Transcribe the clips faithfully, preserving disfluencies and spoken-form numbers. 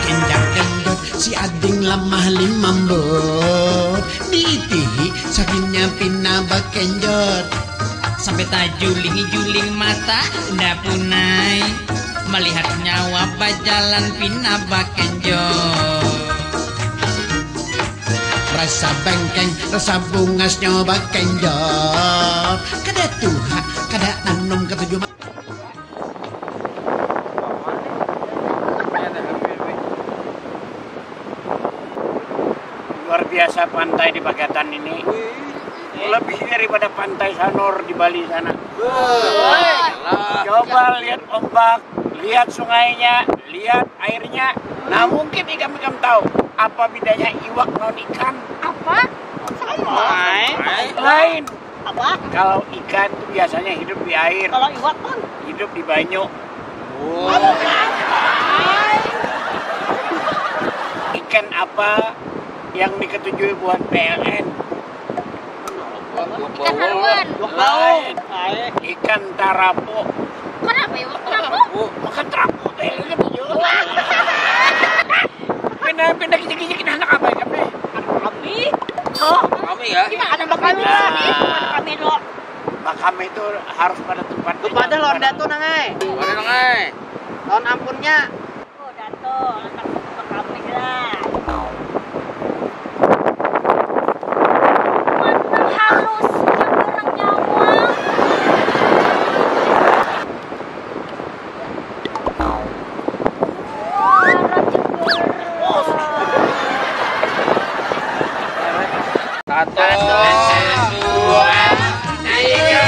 Kenjang kendut si ading lamah limambut, diitihi sakinya pina bakenjot. Sampai tajuling-juling mata nda punai, melihat nyawa bajalan pina bakenjot. Rasa bengkeng, rasa bungas nyawa bakenjot. Kada tuha, kada nanum ketujuh. Luar biasa pantai di Bagatan ini. Lebih daripada pantai Sanur di Bali sana. Coba lihat ombak, lihat sungainya, lihat airnya. Nah, mungkin ikam-ikam tahu apa bedanya iwak non ikan. Apa? Sama. Lain. Apa? Kalau ikan itu biasanya hidup di air. Kalau iwak, Bang? Hidup di banyu. Ikan apa yang diketujui buat P L N? Ikan haluan. Lain. Ikan tarapo. Kenapa ya, Bang? Kenapa? Makan tarapo, P L N ketuju. Pindah, pindah, kicik-kicik, nah, anak apa ya, Pi? Kami. Oh. Kami ya? Iya, ada bakami di sini. Nah. Ada bakami, loh. Bakami itu harus pada tempat. Tuh, pada lawan datu, Nang, ai. Pada, Nang, ai. Lawan ampunnya. Oh, datu, anak bakami lah. Mana halusnya orang nyawa. Satu, dua, tiga.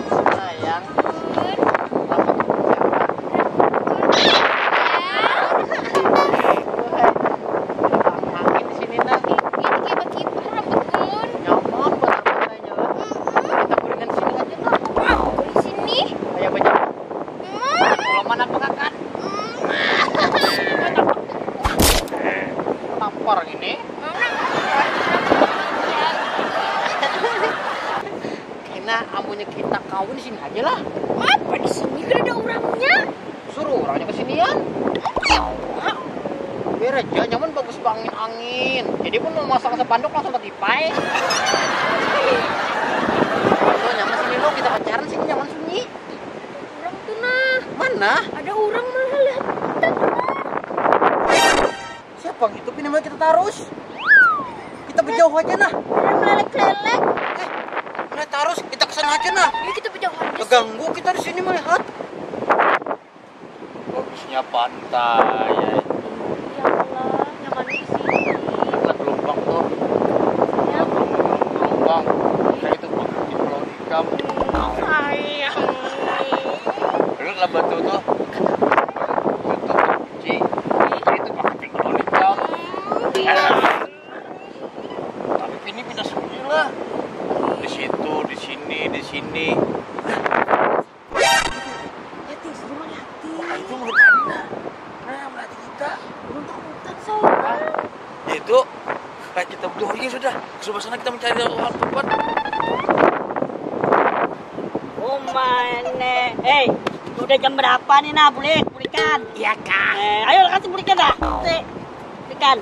Sayang. Makin di sini, nah. Ini kayak berkibar rambut ulun. Nyaman buat apa, Nyola? Mm-mm. Kita guringan sini aja, nah. Di sini? Kayak banyak. Mm. Kalau mana pekakan? Mm. Tampar ini. Mana? Kena, amunnya kita kawin di sini aja lah. Apa di sini? Kada ada orangnya. Suruh orangnya ke sinian. Apa ya? Biar aja, nyaman bagus bangin angin. Jadi pun mau masang spanduk langsung ketipai. Tuh, nyaman sini lo, kita pacaran sini nyaman sunyi. Orang tuh nah. Mana? Ada orang malah lihat kita tuh nah. Siapa gitu? Pina kita tarus. Kita berjauh aja nah. Ada melelek-lelek. Eh, nah tarus kita ke sana aja nah. Ayo kita berjauh aja. Keganggu kita di sini melihat. Bagusnya pantai ya itu. Ya Allah, nyaman di sini. Ada gelombang tuh. Ya. Ada gelombang, gelombang. Kayak itu di Pulau Ikam. Sayang. Dulu lah batu tuh. Batu, batu kunci. Itu pakai Pulau Ikam. Iya. Tapi ini pindah sendiri lah. Di situ, di sini, di sini. Hati, si Juma hati. Nah, itu menurut Anda. Nah, melatih kita. Belum takutan, so. Hah? Ya itu, kayak kita berdua aja sudah. Ke sebelah sana kita mencari orang tempat. Oh, mana? Hei, udah jam berapa nih, nah? Bulik, bulikan. Iya, Kak. Eh, ayo, kasih bulikan dah. Sik, bulikan.